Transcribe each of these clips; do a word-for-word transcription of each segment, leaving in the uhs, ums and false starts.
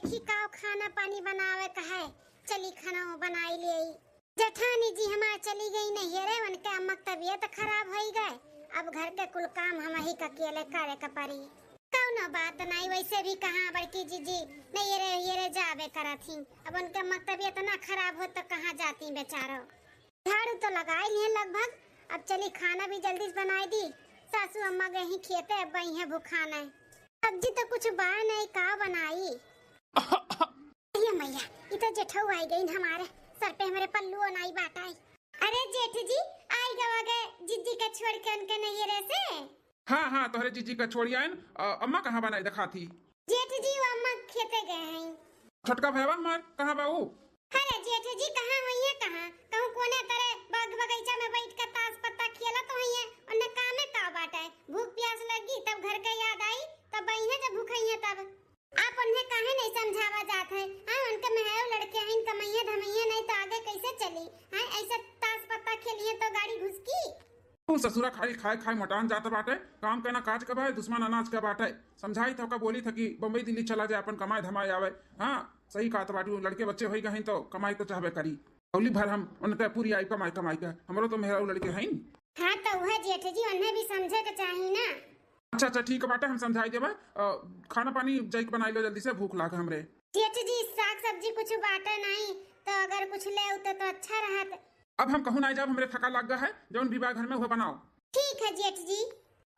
देखी काव खाना पानी बनावे का है, चली खाना बनाई लेई। जेठानी जी हमार चली गई नैहरे, उनके अम्मा के तबीयत खराब होई गए। अब घर के कुल काम हमही के अकेले करे के पड़ी। कौनो बात नाई, वैसे भी कहाँ बड़की जीजी नैहरे नैहरे जाबे करत ही। अब उनके अम्मा के तबीयत ना खराब हो तो कहाँ जाती बेचारो। झाड़ू तो लगाई लिए लगभग, अब चली खाना भी जल्दी से बनाई दी। सासू अम्मा गई खेते, अब बई है भुखाना है। सब्जी तो कुछ बा नहीं, का बनाई? ये मैया, ई तो जेठऊ आई गई हमारे सर पे, हमारे पल्लू नाई बाटाई। अरे जेठ जी, आई गवा गए जिज्जी का छोड़ के उनके नैहरे से। हाँ, हाँ, तोहरे जिज्जी का छोड़ी आयन। अ, अम्मा कहाँ बनाई दिखा थी? जेठ जी, वो अम्मा खेते गए हैं। छोटका भैया हमार कहाँ बा ऊ? अरे जेठ जी, कहाँ हुई है, कहाँ? कहूँ कोने तरे बाग बगीचा में बैठ के ताश पत्ता खेलत हुई है, उन्हें कामे का बाटे? भूख प्यास लगी तब घर के याद आई, तब बई है जब भूख है तब। आप उन्हें काहे नहीं समझावा जात है? हाँ, उनके मेहरारू लड़के हैं, कमैया धमैया नहीं तो आगे कैसे चली? हाँ, ऐसे ताश पत्ता खेलिए तो गाड़ी घुसकी। तू ससुरा खाली खाए खाए मोटान जात बाटे, काम के ना काज के भाई, दुश्मन अनाज के बाटे। समझाई था का, बोली था कि बम्बई दिल्ली चला जाए, अपन कमाए धमाए आवे। हाँ, सही कहत बाटू, लड़के बच्चे होई गए हैं तो कमाई तो चाहबे करी। अउली भर हम उनके पूरी आई कमाई कमाई के, हमरो तो मेहरारू लड़के हैं। हाँ, तो वह जेठ जी, उन्हें भी समझे के चाही ना। अच्छा, अच्छा, ठीक बाटे, हम समझाई देबे। अ, खाना पानी जाइके बनाई लो जल्दी से, भूख लाग हमरे। जेठ जी, साग सब्जी कुछ बाटे नहीं, तो अगर कुछ ले उते तो अच्छा रहत। अब हम कहूँ नाई जाब, हमरे थका लाग गा है, जौन भी बा घर में वो बनाओ। ठीक है जेठ जी।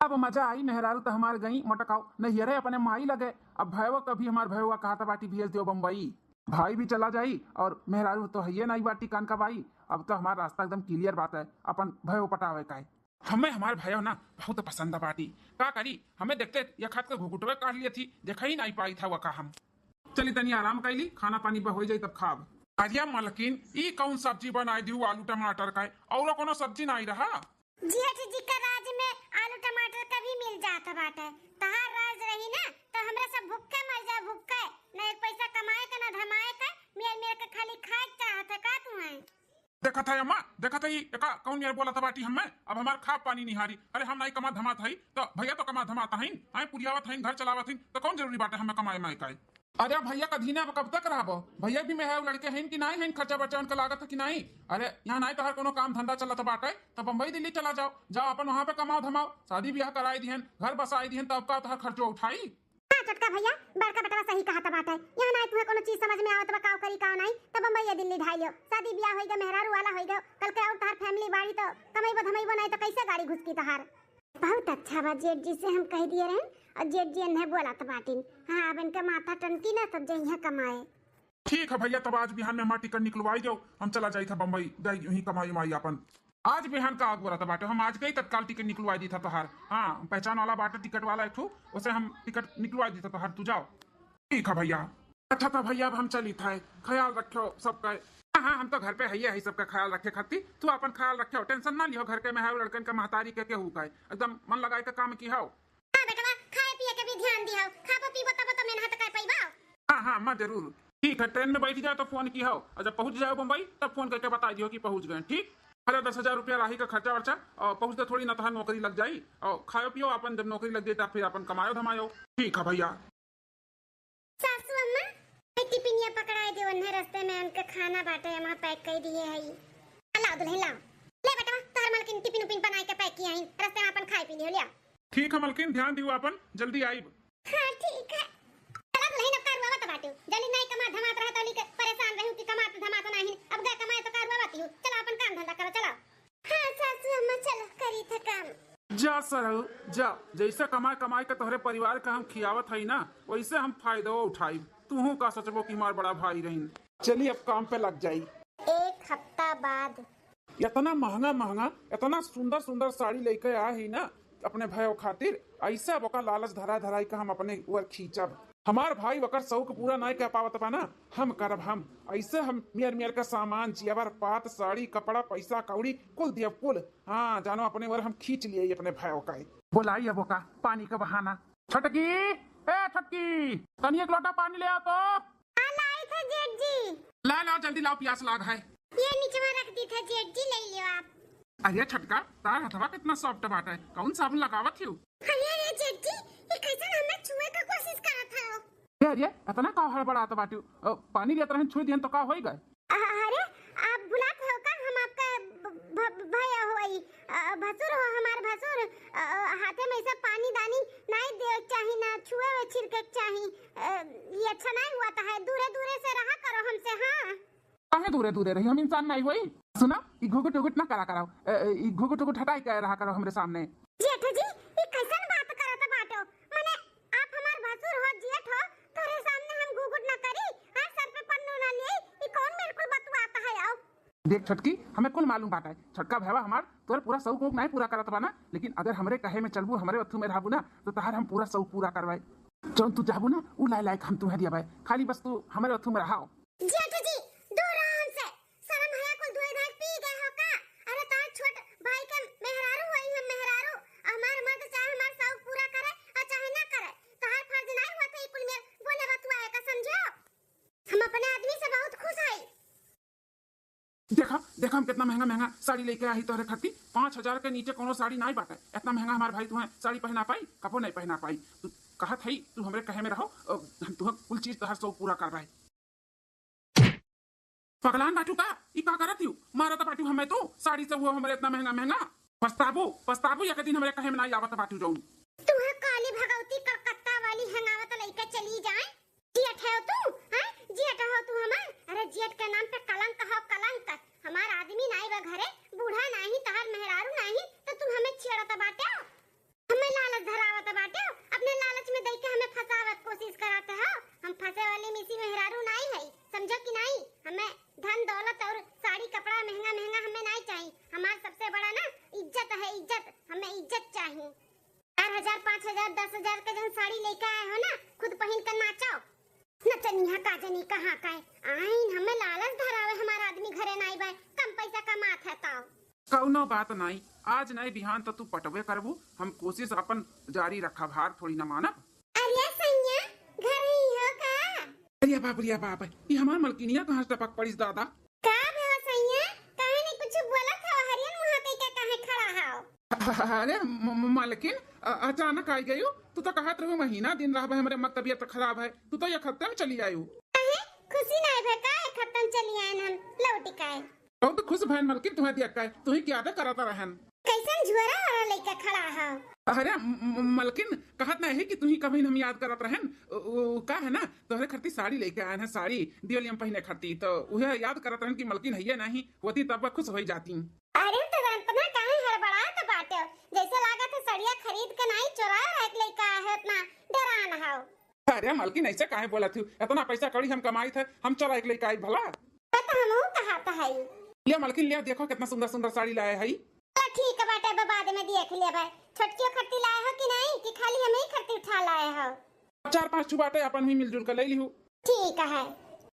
अब मजा आई, मेहरारू तो हमार गई मोटकाओ नैहरे अपने माई लगे। अब भयवा कभी हमार भयवा कहत बाटी भेज दियो बम्बई, भाई भी चला जाई और मेहरारू तो हइये नाई बाटी कान का बाई। अब तो हमार रास्ता एकदम क्लियर बात है, अपन भयवा पटावे का है। हमें हमार भयवा ना बहुत पसंद बाटी, का करी, हमें देखते या खात के घुघुटवे काट लिए थी, देखा ही नाई पाई था वका हम। चली तनी आराम कैली, खाना पानी ब-, हो जाई तब खाब। अरे मलकिन, ई कौन सब्जी बनाई दियो आलू टमाटर का? और कोनो सब्जी नाई रहा? जेठ जी का राज में आलू टमाटर का भी मिल जात बाटे। तहार राज रही ना, तो हमरा सब भुक्खे मर जा, भुक्खे। ना एक पैसा कमाए का, ना धमाए का, मेर मेर के खाली खाए के चाहत है का तू है? देखत है अम्मा, देखत है ई एका कौन मेर बोलत बाटी हमें? अब हमार खाब पानी निहारी। अरे हम नाई कमा धमात हई, तो भैया तो कमा धमात हईन, आए पुरियावत हईन, घर चलावत हईन, तो कौन जरूरी बाटे हमें कमाए माए का? अरे भैया, कधी ना, अब कब तक रहबो? भैया भी मेहरारू लड़के हैं कि नाई हैं, खर्चा बर्चा उनका लागत है कि नाई? अरे यहाँ नाई तोहार कोनो काम धंधा चलत बाटे, तो बम्बई दिल्ली चला जाओ, जाओ अपन वहाँ पे कमाओ धमाओ, शादी ब्याह कराई दिहन, घर बसाई दिहन, तब का तोहार खर्चो उठाई? हाँ छोटका भैया, बड़का बेटवा सही कहत बाटे, यहाँ नाई तुहे कोनो चीज समझ में आवत बा, काव करी काव नाई, तो बम्बई या दिल्ली ढाई लियो, शादी ब्याह होई गयो, मेहरारू वाला होई गयो, कल के और तोहार फैमिली बाड़ी तो कमैबो धमैबो नाई तो कैसे गाड़ी घुसकी तोहार? बहुत अच्छा बा, जेठ जी से हम कह दिए रहन और जेठ जी एन्हे बोलत बाटिन। हाँ, अब इनका माथा टनकी ना, तब जइहे कमाए। ठीक है भैया, तब आज बिहान में हमार टिकट निकलवाई जाओ, हम चला जाई था बम्बई, जाई वहीं कमाई उमाई अपन। आज बिहान का आग बोलत बाटे, हम आज गई तत्काल टिकट निकलवाई दी था तोहार। हाँ, पहचान वाला बाटे टिकट वाला एक ठो, उसे हम टिकट निकलवाई दी था तोहार, तू जाओ। ठीक है भैया। अच्छा था भैया, अब हम चली था, ख्याल रखो सबका। हाँ, हाँ, हम तो घर पे हइये है सबका ख्याल रखे खातिर। तू अपन ख्याल रखो, टेंशन ना लिहो, घर के में है लड़कन का महतारी के केहू का है। एकदम मन लगाए के काम की हो। हाँ बेटवा, खाए पिए के भी ध्यान दिहो, खाबो पीबो तब तो मेहनत कर पैबो। हाँ, हाँ, अम्मा जरूर। ठीक है, ट्रेन में बैठ जाओ तो फोन की हो, और जब पहुँच जाओ बम्बई तब फोन करके बता दियो कि पहुँच गए, ठीक? भले दस हजार रुपया राही का खर्चा वर्चा, और पहुँचते थोड़ी ना तोहार नौकरी लग जाई, और खाओ पियो अपन, जब नौकरी लग जाई तब फिर अपन कमायो धमायो। ठीक है भैया। सासू अम्मा, ए टिफिनिया पकड़ाए दे, उन्हें रास्ते में उनके खाना बाटे, हम पैक कर दिए हई। लाओ दुल्हन लाओ, ले बेटवा, तोहर मलकिन टिफिन उफिन बनाए के पैक किया हई, रास्ते में अपन खाए पी लियो, लिया। ठीक है मलकिन, ध्यान दियो अपन, जल्दी आइब। हाँ ठीक है। चला दुल्हन, अब का रुआवत बाटे, जल्दी नहीं कमा धमात रहा तो परेशान रहू कि कमात धमात नहीं, अब गए कमाए तो का रुआवत हो, चला अपन काम धंधा करो, चला। हाँ सासू अम्मा, चलो करी थे काम। जा सरऊ जा, जैसे कमाए कमाए के तोहरे परिवार के हम खियावत हई ना, वैसे हम फायदो उठाई। तूहू का सोचबो कि हमार बड़ा भाई रहीन। चली अब काम पे लग जाई। एक हफ्ता बाद। इतना महंगा महंगा, इतना सुंदर सुंदर साड़ी लेके आए ही ना अपने भाई खातिर, ऐसे अब ओकर लालच धरा धराई के हम अपने ऊपर खींचब। हमार भाई ओकर शौक पूरा नाय कर पावत बा ना, हम करब हम। ऐसे हम मेर मेर का सामान, जेवर, पात, साड़ी, कपड़ा, पैसा, कौड़ी, कुल दियब कुल। हाँ, जानो अपने ओर हम खींच लिए अपने भाई का। बोलाई अब ओका पानी का बहाना। छोटकी, ए छोटकी, तनी एक लोटा पानी ले आ तो। हाँ, लाई थे जेठ जी। ला, लाओ, जल्दी लाओ, प्यास लाग है। ये निचवा रख दी थे जेठ जी, ले लियो आप। अरे छोटका, तार हथवा कितना सॉफ्ट बाटे, कौन साबुन लगावत हियो? अरे, अरे जेठ जी, ये कैसन हमें छुए का कोशिश करत है? अरे, इतना का हड़बड़ात बाटू? अ, पानी लेत रहन, छुई दिहन तो का होई गए? अ-, अरे, आप भुलात हो का? हम आपका भ-, भ-, भैया होई, अ, भसुर हो, हमार भसुर। अ, अ, हाथे में ऐसा पानी दानी नाई देवे के चाही, ना छुए वे छिड़के के चाही। अ, ये अच्छा नाई हुआ तो है, दूरे दूरे से रहा करो हमसे, हाँ। काहे दूरे दूरे रही, हम इंसान नाई होई? सुना, ई घुघुट उघुट ना करा कराओ, अ, अ, ई घुघुट उघुट हटाई के रहा करो हमरे सामने। जेठ जी, ई कैसन बात करत बाटो? माने आप हमार भसुर हो, जेठ हो, तोरे सामने हम घुघुट ना करी, हाँ, सर पे पन्नू ना लिए, ई कौन बिल्कुल बतुआत है आओ? देख छोटकी, हमें कुल मालूम बाटे, छोटका भैया हमार तोर पूरा शौक वौक नाई पूरा करत बा ना, लेकिन अगर हमरे कहे में चलबू, हमरे अथू में रहबू ना, तो तहार हम पूरा शौक पूरा करवाए। जौन तू चाहबू ना, उ लाए लायक हम तुम्हें दिया भाई, खाली बस तू हमरे अथू में रहाओ। जेठ जी, दूर रहो हमसे, शर्म हया कुल धोए धाए पी गए हो का? अरे तोहार छोट भाई के मेहरारू होई हम मेहरारू, हमार मर्द चाहे हमार शौक पूरा करे और चाहे ना करे, तोहार फर्ज नाई हुआ था ई कुल में बोले बतुआए का, समझो? हम अपने आदमी से बहुत खुश हई। देखा, देखा, हम कितना महंगा महंगा साड़ी लेके आई तोहरे खातिर। पाँच हजार के नीचे कोनो साड़ी नाई बाटे। इतना महंगा हमार भाई तुहें साड़ी पहना पाई, कबो नहीं पहना पाई। तू कहत हई, तू हमरे कहे में रहो, अ, हम तुहें कुल चीज तोहर शौक पूरा करवाई। पगलान बाटू का? ई का करत यू? मारत बाटू हमें तू साड़ी से, वो हमरे इतना महंगा महंगा। पछताबू, पछताबू, एक दिन हमरे कहे में नाई आवत बाटू जौन। तुहें काली भगवती कलकत्ता वाली हंगावत लइके चली जाए। जियट है तू, हैं? जियट हो तू हमार? अरे जियट के नाम पे कलंक हो, कलंक। हमार आदमी नाई बा घरे, बूढ़ा नाही, तहार मेहरारू नाही, तो तू हमें छेड़त बाटे, हमें लालच धरावत बाटे, अपने लालच में दई के हमें फंसावत कोशिश करत हो। हम फंसे वाली मिसी मेहरारू नाई है, समझो कि नाई? हमें धन दौलत और साड़ी कपड़ा महंगा महंगा हमें नाई चाहिए। हमार सबसे बड़ा ना इज्जत है, इज्जत, हमें इज्जत चाहिए। चार हजार, पाँच हजार, दस हजार के जौन साड़ी लेके आए हो ना, खुद पहिन के नाचो। नचनिया का जनी कहाँ का है? आइन हमें लालच धरावे, हमार आदमी घरे नाई बाय, कम पैसा कमात है ताव। कौनो बात नाई, आज नाई बिहान तो तू पटवे करबू, हम कोशिश अपन जारी रखब, हार थोड़ी ना मानब। अरे सैया, घर ही हो का? अरे बाप, अरे बाप, ये हमार मलकिनिया कहाँ से टपक पड़िस दादा? का भवा सैया, काहे नहीं कुछ बोलत हो? हरियन मुँह कइके काहे खड़ा हो? अरे म-, म-, मलकिन, अ-, अचानक आई गयू। तू तो कहत रहू महीना दिन रहबे, हमरे अम्मा तबियत खराब है, तू तो एक हफ्ते में चली आयू। काहे? खुशी नाई भे का एक हफ्ते में चली आयन हम लौटी काहे? बहुत खुश भयन मलकिन, तुम्हें देख के, तुम्हें याद करत रहन। कैसन झुअरा वाला लइका खड़ा है? अरे म-, म-, मलकिन, कहत नहीं कि तुम्हें कभी हम याद करत रहन। उ, उ, का है ना, तोहरे खरती साड़ी लेके आयन है, साड़ी दिवाली में पहने खरती, तो उहे याद करत रहन कि मलकिन है ये नहीं होती तब खुश हो जाती। अरे तो इतना काहे हड़बड़ात बाटे? जैसे लागत है सड़िया खरीद के नाई चोरा रख लइका है, इतना डरान हो। अरे मलकिन ऐसे काहे बोलत हूँ? इतना पैसा कौड़ी हम कमाई थे, हम चोरा एक लइका आई भला? तो हमहू कहात है। ले मलकिन ले देखो कितना सुंदर सुंदर साड़ी लाए है। तो ठीक बाटे, अब बाद में देख लेबे। छोटकियो खरती लाए हो कि नहीं, कि खाली हम ही खरती उठा लाए हो? चार पांच ठू बाटे, अपन ही मिलजुल के ले लिहू। ठीक है।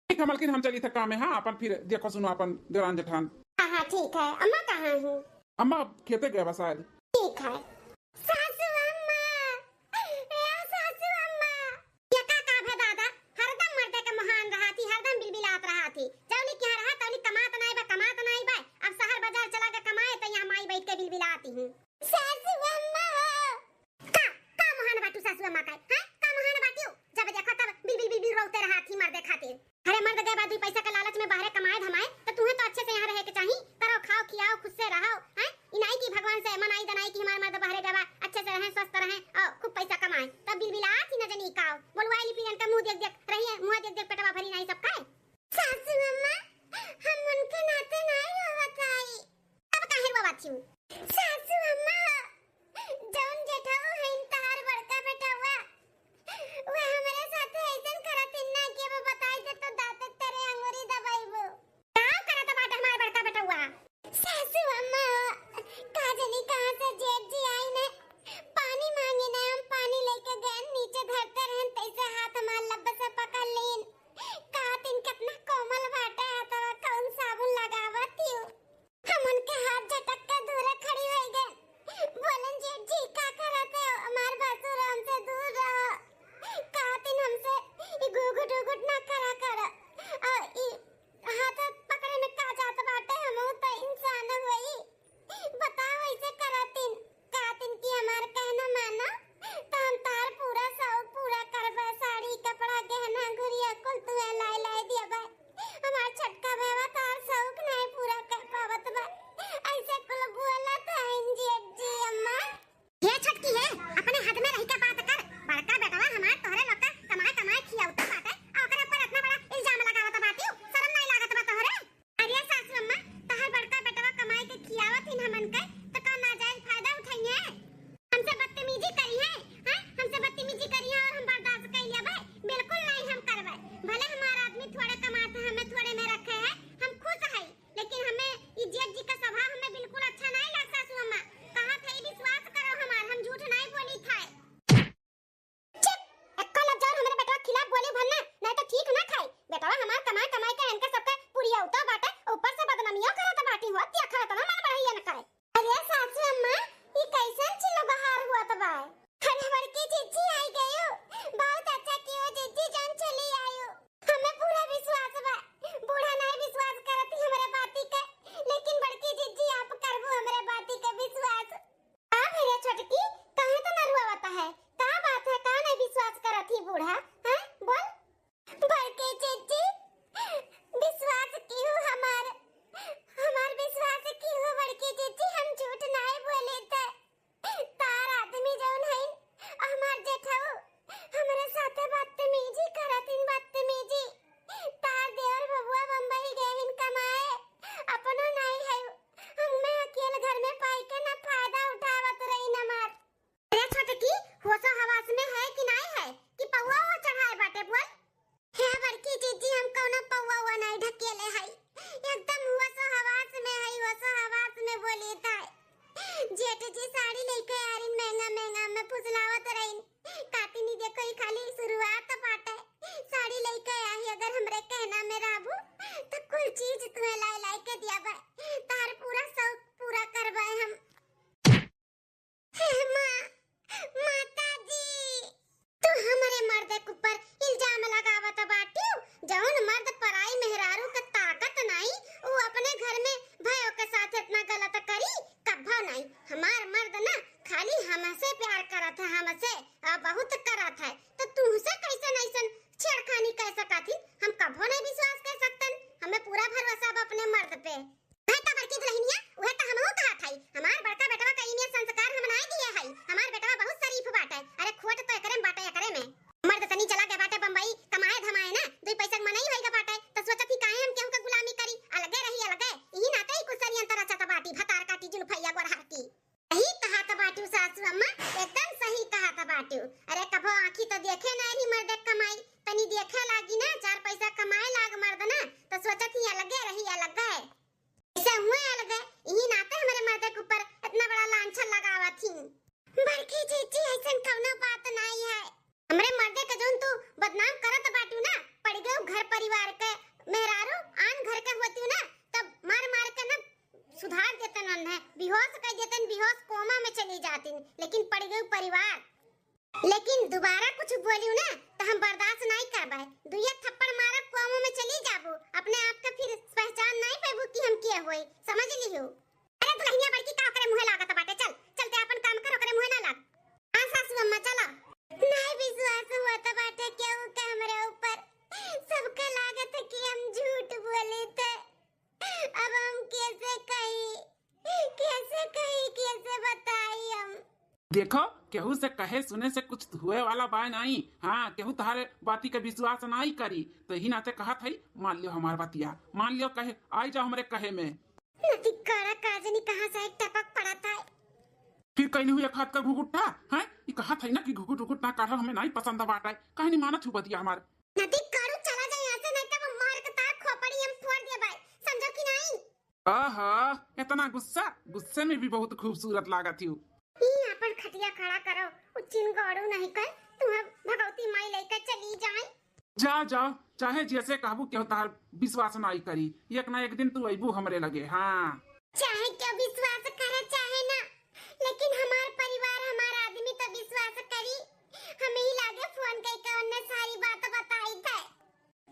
ठीक है मलकिन, हम चली थे काम में, हाँ, अपन फिर देखो सुनो अपन देरान जेठान। हाँ, हाँ, ठीक है। अम्मा कहाँ है? अम्मा खेते गए बा शायद। ठीक है। सासू अम्मा, ए सासू अम्मा। ये का, का भे दादा? हरदम मर्दे के मोहान रहा थी, हरदम बिलबिलात रहा थी। जौली के यहाँ रहा, तौली कमात नाई बा, कमात नाई बा। अब शहर बाजार चला के कमाए, तो यहाँ माई बैठ के बिलबिलाती हूँ। सासू अम्मा। का, का मोहान बाटू सासू अम्मा का? हैं? का मोहान बाटियो? जब देखो तब बिल, बिल, बिल, बिल रोते रहा थी मर्दे खातिर। अरे मर्द गए बाद दुई पैसा के लालच में बाहरे कमाए धमाए, तो तुम्हें तो अच्छे से यहाँ रहे के चाही। करो, खाओ, खियाओ, खुश से रहो, हैं? इनाई की भगवान से मनाई दनाई की हमार मर्द बाहरे गवा, अच्छे से रहें, स्वस्थ रहें और खूब पैसा कमाएं। तब बिलबिलात ही न जनी काओ। बोलवाई ली पियन का मुंह देख देख रहिए, मुंह देख देख पेटवा भरी नाई सब खाए। सासू अम्मा, हम उनके नाते नाई रोवत आई। अब काहे रोवत हूँ? सासू अम्मा, जौन जेठऊ हईन तहार बड़का बेटवा, वे हमरे साथे अइसन करत हिन ना कि अब बताई दे तो दांत तरे अंगूरी दबाइबो। का करत बाटे हमार बड़का बेटवा? सासू अम्मा, का जनी कहाँ से जेठ जी आई ने, पानी मांगी ने, हम पानी लेके गए, नीचे धरते रहन, तैसे हाथ हमार लब से पकड़ लीन। का तिनके थी बूढ़ा, हैं? बोल। बड़की जीजी, विश्वास किहु हमार, हमार विश्वास किहु बड़की जीजी, हम झूठ नाहीं बोलित है। तार आदमी जौन हईन, हमार जेठऊ, हमरे साथे बदतमीजी करत हईन, बदतमीजी। तार देवर बबुआ बम्बई गए हईन कमाए, अपनो नाहीं है। हमें अकेल घर में पाई के ना फायदा उठावत रहीन हमार। अरे छोटकी, होशो हवास में है कि नाहीं है कि पौआ वो चढ़ाए बाटे, बोल? हे बड़की जीजी, हम कौनो पौआ उआ नाहीं ढकेले हई, एकदम होशो हवास में हई, होशो हवास में बोलित है। जेठ जी साड़ी लेके आरिन महंगा महंगा, में फुसलावत रहीन। कातिनी देखो, ई खाली शुरुआत बाटे। साड़ी लेके आई, अगर हमरे कहना में रहबू तो कुल चीज तुहे लाई लाई के दियाबे, तार पूरा शौक पूरा करबे हम। हे माँ, माता जी, तू हमरे मर्दे के ऊपर इल्जाम लगावत बाटिउ। जौन मर्द पराई मेहरारू के ताकत नाई, उ अपने घर में भयो के साथ इतना गलत करी, कब्बो नाई। हमार मर्द ना खाली हमसे प्यार करत है, हमसे, आ, बहुत करत है, तो तुमसे कैसन ऐसन छेड़खानी कर सकत ही? हम कब्बो नहीं विश्वास कर सकतन, हमें पूरा भरोसा बा अपने मर्द पे। उहे त बड़की दुल्हनिया, उहे त हमहू कहत हई। हमार बड़का बेटवा का ई नियर संस्कार हम नाय दिए हई। हमार बेटवा बहुत शरीफ बाटे। अरे खोट तो एकरे में बाटे, एकरे में। मर्द तनी चला गए बाटे बम्बई, कमाए धमाए ना, दुई पैसा के मनई होई गए बाटे, त सोचत ही काहे हम केहू के गुलामी करी, अलगे रही अलगे। इही नाते ही कुछ षड्यंत्र रचत बाटी, भतार काटी जुल्फैया गोरहर की। सही कहत बाटू सासू अम्मा, एकदम सही कहत बाटू। अरे कभो आँखी तो देखे ना रही मर्द के कमाई, तनी देखे लागी ना, चार पैसा कमाए लाग मर्द ना, तो सोचत ही अलगे रही अलगे। ऐसे हुए अलगे, इही नाते हमरे मर्दे के ऊपर इतना बड़ा लांछन लगावत ही। बड़की जीजी, ऐसन कौनो बात नाई है। हमरे मर्दे के जौन तू बदनाम करत बाटू ना, पड़ गयो घर परिवार के मेहरारू, आन घर के होती ना, तब मार मार के ना सुधार देतन, उन्हें बेहोश कर देतन, बेहोश कोमा में चली जातिन, लेकिन पड़ गयो परिवार। लेकिन दोबारा कुछ बोलियो ना, तो हम बर्दाश्त नहीं करबे। दुइया थप्पड़ मारब, कोमा में चली जाबू, अपने आप के फिर पहचान नहीं पेबू कि हम के होई, समझ लियो। अरे दुल्हनिया बड़की, का ओकरे मुँहे लागत बाटे? चल, चलते अपन काम कर, ओकरे मुँहे ना लाग। हाँ सासू अम्मा, चला। नहीं विश्वास हुआ तो बाटे केहू के हमरे ऊपर, सबके लागत है कि हम झूठ बोलित है। अब हम कैसे कही, कैसे कही, कैसे बताई हम? देखो, केहू से कहे सुने से कुछ हुए वाला बाय नाई। हाँ, केहू तहारे बाती के विश्वास नाई करी, तो ही नाते कहत हई, मान लियो हमार बतिया, मान लियो, कहे आई जाओ हमरे कहे में। नदी कड़ा का जनी कहाँ से एक टपक पड़ा था। फिर कहली हुई एक हाथ का घुघुट्टा, हैं? ई कहत हई ना कि घुघुट उघुट ना काढ़ो, हमें नाई पसंद बाटे। काहे नहीं मानत हूँ बतिया हमार? नदी कारू चला जाए यहाँ से, नहीं तो वो मार के तार खोपड़ी हम फोड़ देबे, समझो कि नहीं? आहा, इतना गुस्सा, गुस्से में भी बहुत खूबसूरत लागत ही। ई अपन खटिया खड़ा करो, उ चिनगोड़ू नहीं कर, तुम्हें भगवती माई लेकर चली जाए। जा, जा, चाहे जैसे कहबू, केहू तहार विश्वास नाई करी। एक ना एक दिन तू अइबू हमरे लगे, हाँ। चाहे केहू विश्वास करे, चाहे ना, लेकिन हमार परिवार, हमार आदमी तो विश्वास करी। हम ही लागे फोन करके उन्हें सारी बात बताई थे।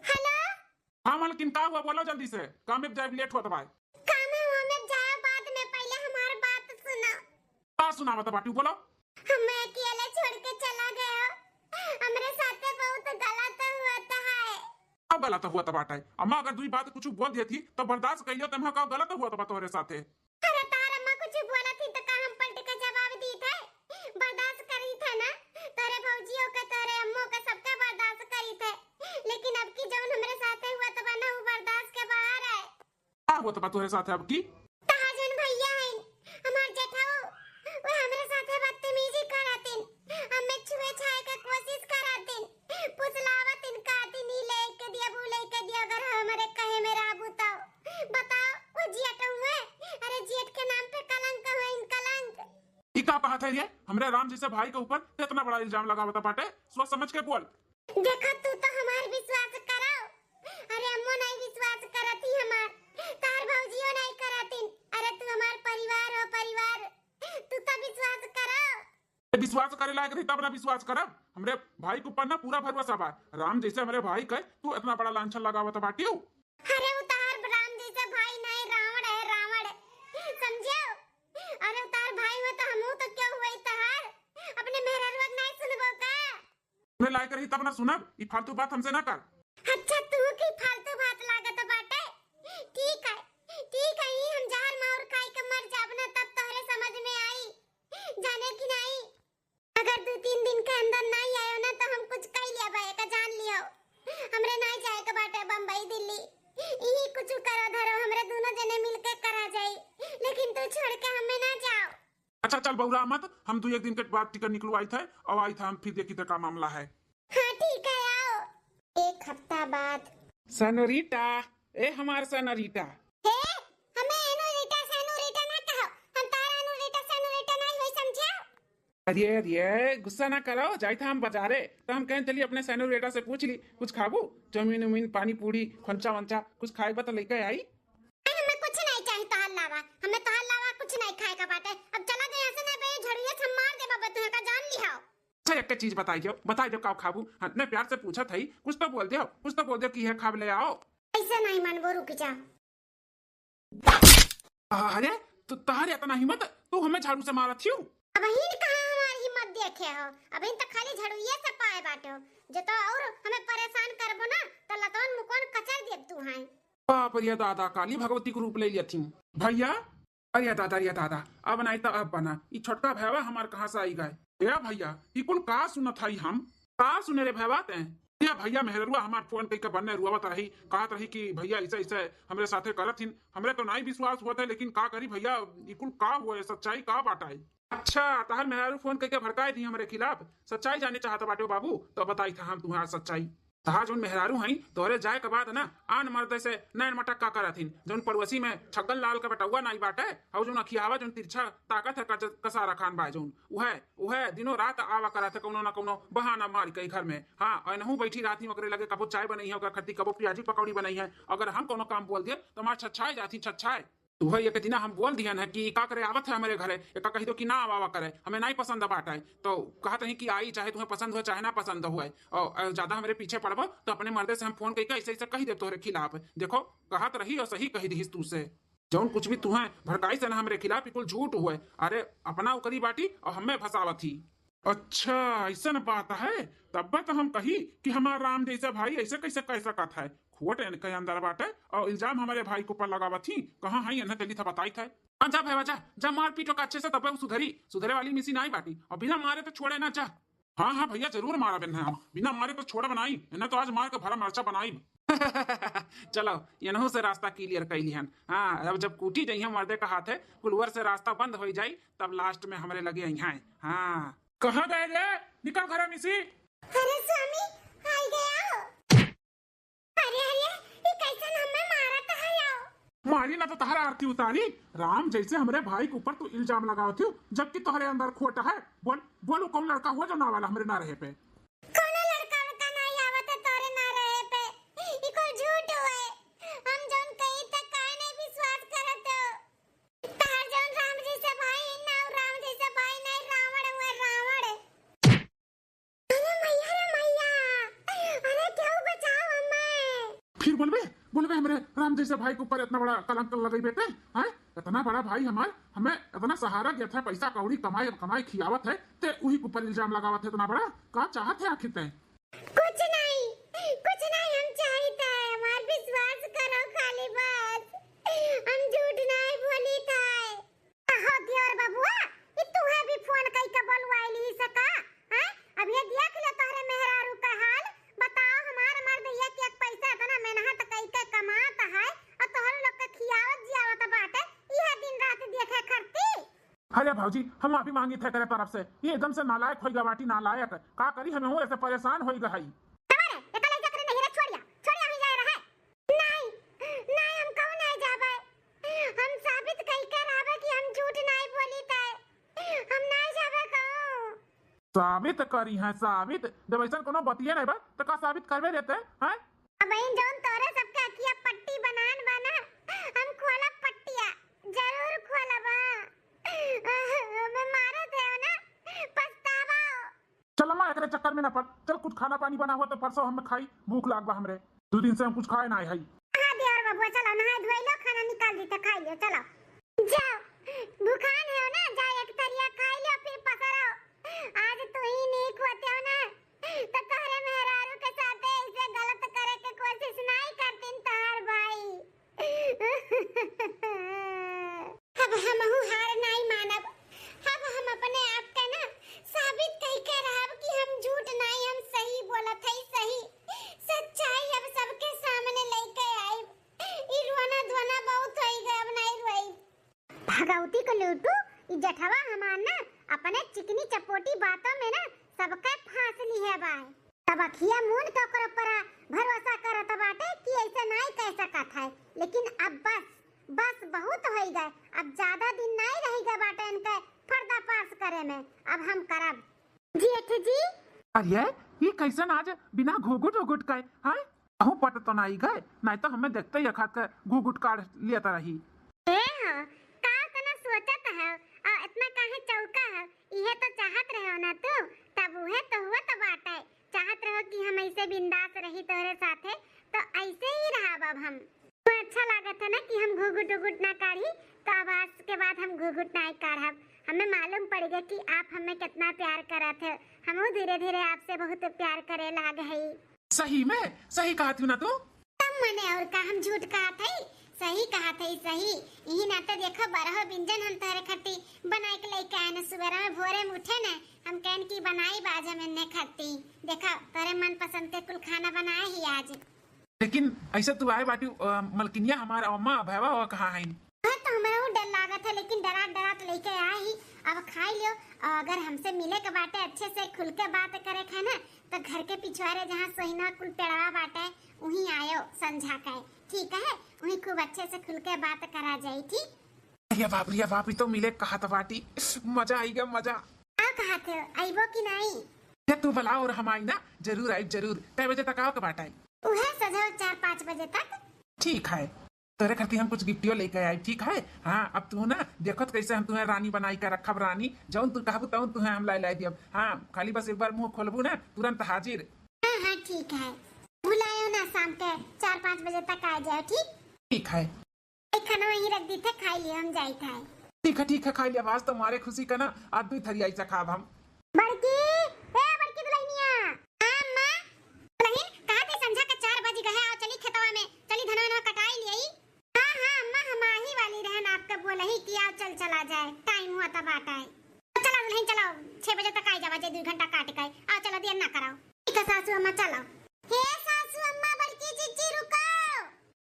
हेलो? हाँ मलकिन, का हुआ? बोलो जल्दी से, काम में जाए, लेट होत बा। काम है, वो में जाए बाद में, पहले हमार बात सुनो। का सुनावत बाटू, बोलो। हमें अकेले छोड़ के चला गया, हमरे साथे बहुत गलत हुआ था है। अब गलत हुआ था बाटा है। अम्मा अगर दुई बात कुछ बोल देती तो बर्दाश्त कर लियो, तम्हा का गलत हुआ था तोहरे साथे। अरे तार अम्मा कुछ बोला थी तो का हम पलट के जवाब दी थे? बर्दाश्त करी थे ना, तोरे भौजियों के, तोरे अम्मों के, सबके बर्दाश्त करी थे, लेकिन अब की जौन हमरे साथे हुआ तो बना, वो बर्दाश्त के बाहर है। का होत बा तोहरे साथे अब की? तहार जौन भैया हईन, हमार जेठाऊ, वो हमरे साथे बदतमीजी करतिन, हमें छुए छाए के कोशिश करतिन, फुसलावतिन, कहतिन, "ई लेके दिया, वो लेके दिया, अगर हमरे कहे में रहबू तो।" बताओ, वो जेठ हुए, अरे जेठ के नाम पे कलंक हईन, कलंक। ई का कहत है रे? हमरे राम जैसे भाई के ऊपर इतना बड़ा इल्जाम लगावत बाटे, सोच समझ के बोल। देखो, तू तो हमार विश्वास करो। अरे, अम्मो नहीं विश्वास करत ही हमार, तार भौजियो नहीं करतिन। अरे, तू हमार परिवार हो, परिवार, तू तो विश्वास करो। ए, विश्वास करे लायक रही तब ना विश्वास करब। हमरे भाई के ऊपर ना पूरा भरोसा बा। राम जैसे हमरे भाई के तू इतना बड़ा लांछन लगावत बाटियो। अरे, उ तार राम जैसे भाई नहीं, रावण है, रावण। समझो? अरे, उ तार भाई हो तो हमहू तो क्यों हुए तहार? अपने मेहररुआ के नहीं सुनबो का? उन्हें लायक तब ना सुनब, ई फालतू बात हमसे ना कर। अच्छा, तू की फालतू बात लागत बाटे? ठीक है, ठीक है, ई हम जहर माहुर खाई के मर जाब ना, तब तोहरे समझ में आई, जाने की नहीं। अगर दो तीन दिन के अंदर नहीं आयो ना, तो हम कुछ कह लिया भाई का, जान लियो। हमरे नहीं जाए के बाटे बम्बई, दिल्ली, यही कुछ करो धरो, हमरे दोनों जने मिलके करा जाई, लेकिन तू छोड़ के हमें ना जाओ। अच्छा, चल बौरा मत, हम दू एक दिन के बाद टिकट निकलवाई थे और आई था, हम फिर देखी थे का मामला है। हाँ, ठीक है, आओ। एक हफ्ता बाद। सनोरिटा, ए हमार सनोरिटा। हे, हमें एनोरिटा सनोरिटा ना कहो, हम तारा एनोरिटा सनोरिटा नहीं होई, समझा? अरे, अरे, गुस्सा ना करो, जाई था हम बाजारे, तो हम कहें चली अपने सनोरिटा से पूछ ली, कुछ खाबू? चाउमीन उमीन, पानी पूरी, खोंचा वंचा, कुछ खाए बा तो लेके आई। नहीं, हमें कुछ नहीं चाहिए तोहार लावा, हमें तोहार लावा कुछ नहीं खाए का बाटे। अब चला जाए यहाँ से, नहीं बे, झड़िया से मार दे बाबा, तुहे का जान लिहाओ। अच्छा, एक चीज बताई दो, बताई दो का खाबू? हाँ, इतने प्यार से पूछा था ही, कुछ तो बोल दो, कुछ तो बोल दो कि यह खाब ले आओ। ऐसे नहीं मानबो, रुक जा। अरे, तो तोहरे इतना हिम्मत, तू हमें झाड़ू से मारत हियो? अबहिन कहाँ हमार हिम्मत देखे हो, अबहिन तो खाली झड़ुइये से पाए बाटे हो। जे तो और हमें परेशान करबो ना, तो लतवन मुकवन कचर देब तू हैं। बाप रे दादा, काली भगवती के रूप ले लियथिन। भैया, अरे दादा, अरे दादा, अब नहीं तो अब बना। ई छोटका भैया हमार कहाँ से आई गए? ए भैया, ई कुल का सुनत हई हम? का सुने रे भैया ते? ए भैया, मेहररुआ हमार फोन कइके बन्ने रुआवत रही, कहत रही कि भैया ऐसे ऐसे हमरे साथे करत हिन। हमरे तो नहीं विश्वास होत है, लेकिन का करी भैया, ई कुल का हुआ है, सच्चाई का बाटा है? अच्छा, तहर मेहरारू फोन कइके भड़काए दी हमरे खिलाफ, सच्चाई जाने चाहत बाटे हो बाबू, तो बताई था हम तुम्हार सच्चाई। तहार जौन मेहरारू हई, तोहरे जाए के बाद ना, आन मर्दे से नैन मटक्का करत हिन। जौन पड़ोसी में छगन लाल के बेटउआ नाई बाटे, अउ जौन अखियावा जौन तिरछा ताकत है कज-, कसारा खान बाय जौन, उहे, उहे दिनों रात आवा करत है कौनो ना कौनो बहाना मार के घर में। हाँ, अउ एनहू बैठी रहत ही ओकरे लगे, कबो चाय बनई है ओकर खत्ती, कबो प्याजी पकौड़ी बनई है। अगर हम कौनो काम बोल दिए, तो हमार छछाए जात ही, छछाए। तो वही एक दिना हम बोल दिहन है कि का करे आवत है हमरे घरे, एका कहि दो कि ना आवा करे, हमें नहीं पसंद बाटे। तो कहत रही कि आई, चाहे तुम्हें पसंद हो चाहे ना पसंद होए, और, और ज्यादा हमरे पीछे पड़बो तो अपने मर्दे से हम फोन करके ऐसे ऐसे कहि देब तोहरे खिलाफ। देखो, कहत रही और सही कहि दिहिस तू से। जौन कुछ भी तुम्हें भड़काई से ना हमरे खिलाफ, बिल्कुल झूठ हुए। अरे, अपना ओकरी बाटी और हमें फंसावत ही। अच्छा, ऐसन बात है, तब्बे तो हम कही कि हमार राम जैसा भाई ऐसे कैसे कह सकत है। खोट इनके अंदर बाटे और इल्जाम हमारे भाई के ऊपर लगावत ही। कहाँ है, इन्हें चली था बताई था। हाँ, जा भैया, जा, जा, मार पीट ओका अच्छे से, तब्बे उ सुधरी। सुधरे वाली मिसी नाई बाटी, और बिना मारे तो छोड़े ना, जा। हाँ, हाँ भैया, जरूर मारा बिन्हे हम, बिना मारे तो छोड़ब नाई, इन्हें तो आज मार के भरा मरचा बनाई। चलो, इनहू से रास्ता clear कर लिहन। हाँ, अब जब कूटी जइहें मर्दे का हाथे, कुलवर से रास्ता बंद हो जाई, तब last में हमरे लगे अइहें। हाँ। कहाँ गए रे? निकल घरा में से। अरे स्वामी, आई गया। अरे, अरे, ये कैसन हमें मारत है आओ? मारी ना तो तहरा आरती उतारी। राम जैसे हमरे भाई के ऊपर तू इल्जाम लगावत हो, जबकि तोहरे अंदर खोट है। बोल, बोल, वो कौन लड़का हुआ जो ना वाला हमरे ना रहे पे? कौनो लड़का वड़का नहीं आवत है तोरे ना रहे पे। ई कुल झूठ हुए। हम जौन कही त काहे नहीं विश्वास करत हो? तहार जौन राम जैसा भाई है ना, उ राम जैसा भाई नहीं, रावण हुआ, रावण। अरे मैया रे मैया, अरे केहू बचाओ हमें। फिर बोलबे, बोलबे हमरे राम जैसा भाई के ऊपर इतना बड़ा कलंक लगई बेटे, हैं? इतना बड़ा भाई हमार, हमें इतना सहारा दिया था, पैसा कौड़ी कमाए, कमाए खियावत है, ते उही के ऊपर इल्जाम लगावत है इतना बड़ा। का चाहत है आखिर ते? कुछ नहीं, कुछ नहीं हम चाहित है, हमार विश्वास करो खाली बस, हम झूठ नहीं बोली था। आहो दियोर बबुआ, ई तुहे भी फोन कई के बोलवाइली से का? हैं? अब ये देख ले तोहरे मेहरारू का हाल, बताओ हमार मर्द एक एक पैसा इतना मेहनत कई के कमात है, और तोहरे लोग के खियावत जियावत बाटे, इहे दिन रात देखे खरती। अरे भौजी, हम माफी मांगी थे तेरे तरफ से, ये एकदम से नालायक होई गवाटी, नालायक। का करी, हमें हो ऐसे परेशान होई गई। तमारे, एका लइका करे नहीं रे, छोड़िया, छोड़िया, हम जाए रहे। नहीं, नहीं, हम कहूँ नहीं जाबे। हम साबित कई के रहबे कि हम झूठ नहीं बोली थे। हम नहीं जाबे कहूँ। साबित करी है, साबित? जब ऐसा कोनो बतिये नहीं बा, तो का साबित करबे देते हैं? अब इन जौन तोरे सबके अखिया पट्टी बनान बा ना, हम खोलब पट्टिया, जरूर खोलब, हाँ। हमें मारो थे ना, पछतावा हो। चल अम्मा, एकरे चक्कर में ना पड़। चल कुछ खाना पानी बना हुआ तो परसों हम खाई, भूख लाग बा हमरे। दो दिन से हम कुछ खाए ना है। हाँ देवर बबुआ, चलो नहाए धोए लो, खाना निकाल दी तो खाई लियो, चलो। जाओ, भूखान है ना, जा एक तरिया खाई लियो, फिर पसरो। आज तू ही नीक होते हो ना, तो तोहरे में भगवती को लूटू, ई जेठवा हमार ना अपने चिकनी चपोटी बातों में ना सबके फांस लिहे बाय। तब अखिया मून के ओकर ऊपर भरोसा करत बाटे कि ऐसे नाई कह सकत है, लेकिन अब बस, बस बहुत होई गए। अब ज्यादा दिन नाई रही गए बाटे इनके पर्दाफाश करे में। अब हम करब। जेठ जी। अरे, ये कैसन आज बिना घूघुट उघुट के, हैं? कहूँ पट तो नाई गए, नाई तो हमें देखते ही अखात के घूघुट काढ़ लेता रही। ए हाँ, का तना सोचत है, आ इतना काहे चौका है? इहे तो चाहत रहे ना तू, तब उहे तो हुआ तो बाटे। चाहत रहो कि हम ऐसे बिंदास रही तोहरे साथे, तो ऐसे ही रहब अब हम। तो अच्छा लागत है ना कि हम घूघुट उघुट ना काढ़ी, तो अब आज के बाद हम घूघुट ना काढ़ब। हमें मालूम पड़ गया कि आप हमें कितना प्यार करत हो। हमहू धीरे धीरे आपसे बहुत प्यार करे लाग हई। सही में, सही कहत हूँ ना तू। तब मने और का हम झूठ कहत हई, सही कहत हई, सही। यही नाते देखो, बरहो बिंजन हम तोहरे खट्टी बनाए के लेके आए न। सुबेरा में भोरे में उठे न, हम कहन की बनाई बाज हम इन्ने खट्टी। देखो, तोरे मनपसंद के कुल खाना बनाए ही आज। लेकिन ऐसे तू आए बाटी, अ, मलकिनिया हमार अम्मा भैवा हो कहाँ है? हाँ, तो हमरा वो डर लागत है, लेकिन डरात डरात लेके आए ही। अब खाई लियो, और अगर हमसे मिले के बाटे, अच्छे से खुल के बात करे के है ना, तो घर के पिछवारे जहाँ सोहिना कुल पेड़वा बाटे, वहीं आयो संझा के, ठीक है? वहीं खूब अच्छे से खुल के बात करा जाई, ठीक? अरे बाप रे बाप, ई तो मिले कहत बाटी, मजा आई गया, मजा। का कहत हो, आइबो कि नहीं? ये तू बुलाओ और हम आई ना, जरूर आइब, जरूर। कै बजे तक आओ के बाटे? उहे सजो चार पाँच बजे तक। ठीक है, तोरे खातिर हम कुछ गिफ्टियो लेके आइब, ठीक है? हाँ, अब तू ना देखत कैसे हम तुम्हें रानी बनाई के रखब, रानी, जौन तू कहबू तौन तुम्हें हम लाई लाई दियब। हाँ, खाली बस एक बार मुंह खोलबू ना, तुरंत हाजिर। हाँ हाँ, ठीक है, भुलायो ना, शाम के चार पाँच बजे तक आ जाओ, ठीक? ठीक है। ए, खाना वहीं रख दी थे, खाई लियो, हम जाई थे। ठीक है, ठीक है, खाई लियो, आज तो मारे खुशी का ना, आज दुई थरिया ऐसा खाब हम। बड़की, ए बड़की दुल्हनिया। हाँ अम्मा। दुल्हन, कहा थे संझा के चार बज गए, आओ चली खेतवा में, चली धनवा वनवा कटाई लियाई। हाँ हाँ अम्मा, हम आही वाली रहन आपके बोलही कि आओ चल चला जाए, टाइम हुआ तब आटा है। तो चला दुल्हन चलाओ, छह बजे तक आई जावा जे, दुई घंटा काट के, आओ चला दिया ना कराओ। ठीक है सासू अम्मा चलाओ। हे सासू अम्मा, बड़की जिज्जी रुको।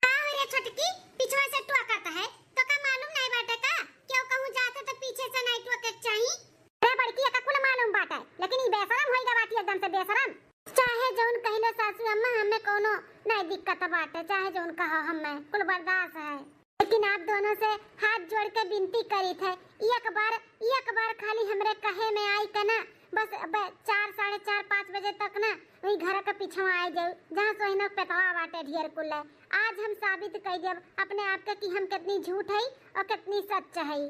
का हो रे छोटकी, पीछवा से टोकत है, तो का मालूम नहीं बाटे का? केहू कहूँ जात है तो पीछे से नहीं टोके के चाही। अरे बड़की, एका कुल मालूम बाटे, लेकिन ई बेशरम होई गा बाटी एकदम से बेशरम। चाहे जौन कहिलो सासू अम्मा, हमें कौनो नहीं दिक्कत बाटे, चाहे जौन कहो हमें कुल बर्दाश्त है। लेकिन आप दोनों से हाथ जोड़ के विनती करीत है, एक बार, एक बार खाली हमरे कहे में आई के ना, बस अब चार, साढ़े चार, पाँच बजे तक ना वही घर के पीछवा आ जाऊ, जहाँ सोहिनो पेटवा बाटे ढेर कुल। आज हम साबित कर देब अपने आप के कि हम कितनी झूठ है और कितनी सच है।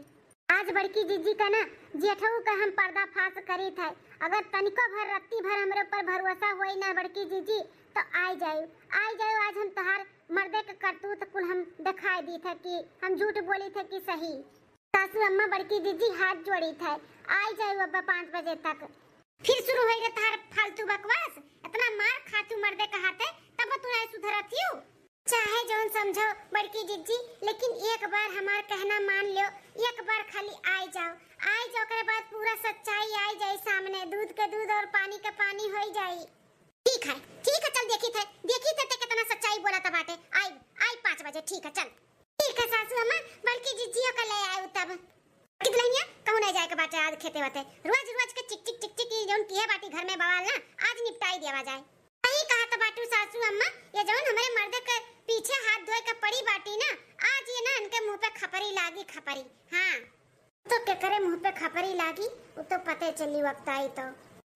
आज बड़की जीजी का ना जेठऊ का हम पर्दाफाश करीत है। अगर तनिको भर रत्ती भर हमरे ऊपर भरोसा होई ना बड़की जीजी, तो आई जाऊ, आई जाऊ, आज हम तोहार मर्दे के करतूत कुल हम दिखाई दीत है कि हम झूठ बोलीत है कि सही। सासू अम्मा बड़की जीजी हाथ जोड़ीत है, आई जाऊ अब पाँच बजे तक। फिर शुरू होई रे तोहार फालतू बकवास, इतना मार खातू मर्दे कहाते, तब तू नहीं सुधरत हियो। चाहे जौन समझो बड़की जीजी, लेकिन एक बार हमार कहना मान लो, एक बार खाली आई जाओ, आई जाओ, ओकरे बाद पूरा सच्चाई आई जाई सामने, दूध के दूध और पानी के पानी होई जाई। ठीक है, ठीक है, चल देखी थे, देखी थे ते कितना सच्चाई बोला था बाटे। आई, आई पाँच बजे, ठीक है, चल। ठीक है सासू अम्मा, बड़की जिज्जियों का ले आए तब। कि दुल्हनिया, कहूँ नहीं जाए के बाटे आज खेते वाते। रोज रोज के चिक चिक चिक चिक, ई जौन किहे बाटी घर में बवाल ना, आज निपटाई देवा जाए। सही कहा तो बाटू सासू अम्मा, ये जौन हमारे मर्दे के पीछे हाथ धोए के पड़ी बाटी ना, आज ये ना इनके मुंह पे खपरी लागी, खपरी। हाँ। तो केकरे मुंह पे खपरी लागी, वो तो पते चली वक्त आई तो।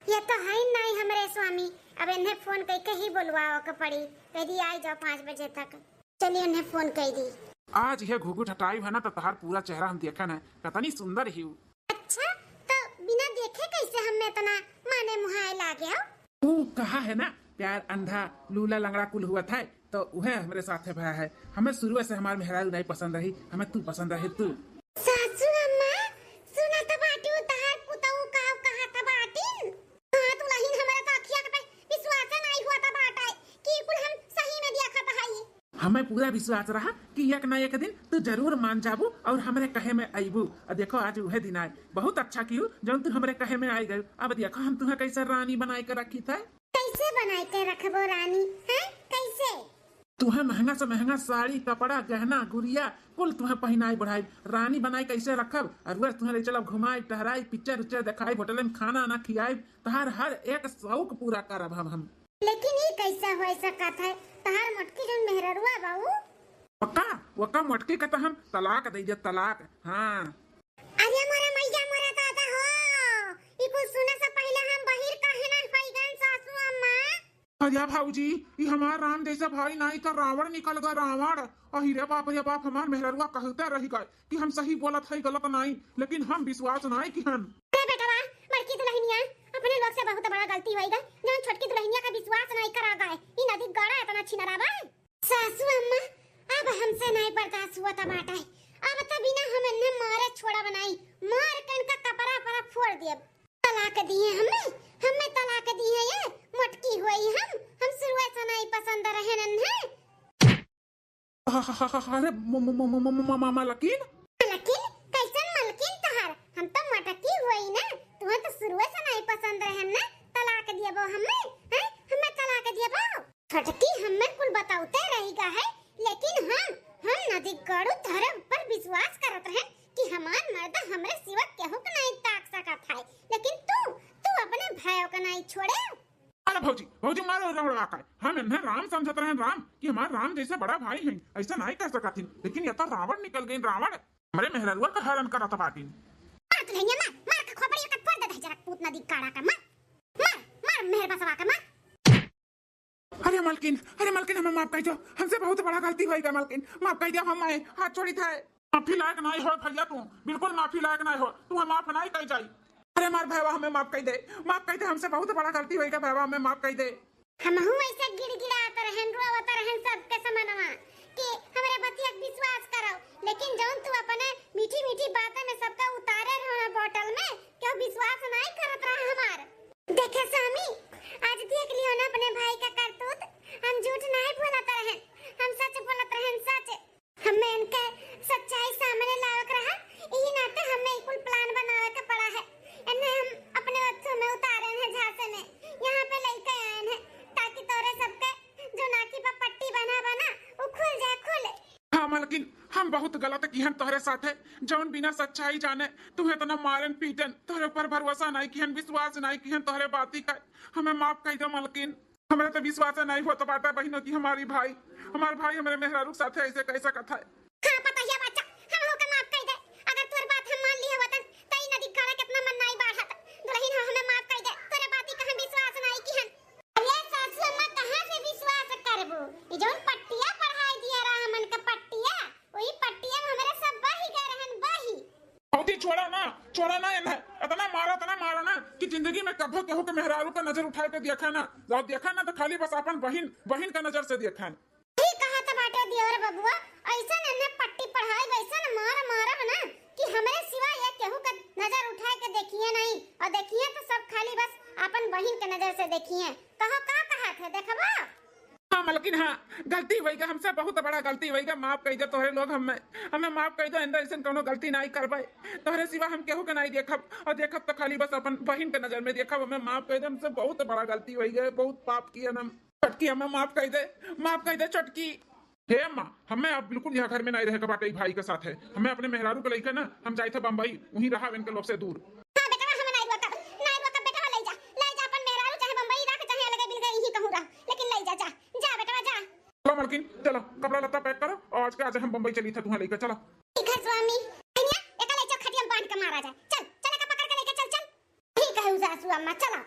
ये तो है नहीं हमरे स्वामी, अब इन्हें फोन करके ही बोलवाओ के पड़ी, कह दी आई जाओ पाँच बजे तक। चलिए इन्हें फोन कर दी। आज यह घुघुट हटाई है ना, तो तहार पूरा चेहरा हम देखन है, कितनी सुंदर ही। अच्छा, तो बिना देखे कैसे हमें इतना माने मुहाए लागे हो? तू कहा है ना, प्यार अंधा, लूला लंगड़ा कुल हुआ था, तो वह हमरे साथ है भया है। हमें शुरू से हमार मेहरारू नहीं पसंद रही, हमें तू पसंद रही, तू। सासू अम्मा, सुना त बाटी, तहार पुतऊ का कहा त बाटी। हाँ, दुल्हन, हमरा त अखिया के पे विश्वास नहीं हुआ त बाटे कि कुल हम सही में देखत हई। हमें पूरा विश्वास रहा कि एक ना एक दिन तू जरूर मान जाबू और हमरे कहे में अइबू। और देखो, आज उहे दिन आए। बहुत अच्छा कियू जौन तू हमरे कहे में आई गयू। अब देखो, हम तुम्हें कैसे रानी बनाए के रखी थे। कैसे बनाए के रखबो रानी, हैं? कैसे? तुहें महंगा से महंगा साड़ी, कपड़ा, गहना, गुरिया कुल तुहें पहिनाई बढ़ाई, रानी बनाई कैसे रखब, और वह तुहें ले चलब घुमाई टहराई, पिक्चर उच्चर देखाई, होटल में खाना ना खियाई, तहार हर एक शौक पूरा करब हम हम। लेकिन ई कैसे हो सकत है? तहार मोटकी जौन मेहररुआ बा उ? ओका, ओका मोटकी के तो हम तलाक दे दे, तलाक। हाँ। अरे मोरे मैया, मोरे दादा हो, ई कुल सुने से पहले हम बहिर काहे ना होई गन सासू अम्मा? अरे भौजी, ई हमार राम जैसा भाई नाई तो रावण निकल गए, रावण। अहि रे बाप रे बाप, हमार मेहररुआ कहते रह गए कि हम सही बोलत है, गलत नाई, लेकिन हम विश्वास नाई किहन। अरे बेटवा, बड़की दुल्हनिया, अपने लोग से बहुत बड़ा गलती होई गए, जौन छोटकी दुल्हनिया का विश्वास नाई करा गए। ई नदी गड़ा इतना छिनरा बा। सासू अम्मा, अब हमसे नाई बर्दाश्त हुआ था बाटा है। अब तो बिना हम इन्हें मारे छोड़ा बनाई, मार के इनका कपड़ा परा फोड़ दिए। तलाक दिए हमें, हमें तलाक दिए ये मोटकी हुई हम, हम शुरुए से नाई पसंद रहे नन्हे। अरे म-, म-, म-, म-, म-, म-, म-, म-, मलकिन? मलकिन? कैसन मलकिन तहार? हम तो मोटकी हुई ना, तुम्हें तो शुरुए से नाई पसंद रहे ना, तलाक दिए बो हमें, हैं? हमें तलाक दिए बो? छोटकी हमें कुल बताउते रही गा है, लेकिन हम, हम नदी गड़ू तोहरे ऊपर विश्वास करत रहे कि हमार मर्द हमरे सिवा केहू के नाई ताक सकत है, लेकिन तू, तू अपने भाइयों का नाई छोड़े। अरे भौजी, भौजी मारो रमड़वा का, हम इन्हें राम समझत रहे राम, कि हमार राम जैसे बड़ा भाई हैं, ऐसा नाई कह सकत हिन, लेकिन ये तो रावण निकल गए, रावण। हमरे मेहररुआ का हरण करत बाटिन। मार दुल्हनिया मार, मार के खोपड़ी का फोड़ दे दे जरा पूत नदी काड़ा का, मार, मार, मार मेहर बसवा का, मार। अरे मालकिन, अरे मालकिन, हमें माफ कर दो, हमसे बहुत बड़ा गलती होई गा मालकिन, माफ कर दो, हम आए, हाथ छोड़ी थे। माफी लायक नाई हो भैया, तू बिल्कुल माफी लायक नाई हो, तू माफ नाई कर जाई। अरे मार भैया, हमें माफ कर दे, माफ कर दे, हमसे बहुत बड़ा गलती होई गा भैया, हमें माफ कर दे। हमहू ऐसे गिड़गिड़ात रहन, रोवत रहन सबके समनवा कि हमरे बतिया के विश्वास करो, लेकिन जौन तू अपने मीठी मीठी बातन में सबका उतारे रहो ना बोतल में, केहू विश्वास नाई करत रहा हमार। देखे स्वामी, आज देख लियो ना अपने भाई का करतूत। हम झूठ नाई बोलत रहन, हम सच बोलत रहन, सच। हमें इनके सच्चाई सामने लावक रहा, यही नाते हमें ई कुल plan बनावे के पड़ा है। इन्हें हम अपने अथू में उतारे हैं, झांसे में, यहाँ पे लेके आए हैं, ताकि तोरे सबके जो नाकी पर पट्टी बना बना, वो खुल जाए, खुल। हाँ मालकिन, हम बहुत गलत किहन तोहरे साथे, जौन बिना सच्चाई जाने तुहे इतना मारन पीटन, तोहरे ऊपर भरोसा नाई किहन, विश्वास नाई किहन तोहरे बाती का। हमें माफ कर दो मालकिन। हमरा तो विश्वास नाई होत बाटा बहिनो कि हमारी भाई, हमार भाई हमरे मेहरारू के साथे ऐसे कह सकत है। हाँ, पतहिया बच्चा, हम होके माफ कर दे। अगर तोर बात हम मान लिए होतन, त ई नदी काड़ा कितना मन नाई बाढ़त। दुल्हन हो, हमें माफ कर दे। तोरे बाती का हम विश्वास नाई किहन। अरे सासू अम्मा, कहाँ से विश्वास करबू? ई जौन पट्टिया पढ़ाई दिया रहा हमन का पट्टिया, वही पट्टिया में हमरे सब बही गए रहन, बही। भौजी, छोड़ा ना, छोड़ा ना इन्हें। इतना मारो, इतना मारो ना कि जिंदगी में कभो केहू के मेहरारू का नजर उठाए के देखा ना, और देखा ना तो खाली बस अपन बहिन, बहिन का नजर से देखा। ठीक कहा तो बाटे दियोर बबुआ, ऐसन इन्हें पट्टी पढ़ाई, वैसन मार मारब ना कि हमरे सिवा ये केहू का नजर उठाए के देखिए नहीं, और देखिए तो सब खाली बस अपन बहिन के नजर से देखिए। कहो का कहा थे, देखबो? हाँ मलकिन, हाँ, गलती होई गा, हमसे बहुत बड़ा गलती होई गा, माफ कर दे तोहरे लोग हमें, हमें माफ कर दे, आइंदा ऐसन कौनो गलती नाई करबे, तोहरे सिवा हम केहू के नाई देखब, और देखब तो खाली बस अपन बहिन के नजर में देखब, हमें माफ कर दे, हमसे बहुत बड़ा गलती होई गा, बहुत पाप किया हम। छोटकी, हमें माफ कर दे, माफ कर दे छोटकी। हे अम्मा, हमें अब बिल्कुल यहाँ घर में नाई रहे के बाटे ई भाई के साथ है, हमें अपने मेहरारू के लेके ना हम जाए थे बम्बई, वहीं रहा इनके लोग से दूर। हाँ बेटवा, हमें नाई रोकब, नाई रोकब बेटवा, ले जा, ले जा अपन मेहरारू, चाहे बम्बई रख, चाहे अलगे बिलगे यहीं कहूँ रह, लेकिन ले जा, जा, जा बेटवा, जा। चलो मलकिन, चलो, कपड़ा लत्ता pack करो और आज के आज हम बम्बई चली थे तुम्हें लेकर, चलो। ठीक है स्वामी। कन्या, एका ले चल, खटिया में बांध के मारा जाए। चल, चल, एका पकड़ के लेके चल, चल। ठीक है सासू अम्मा, चलो।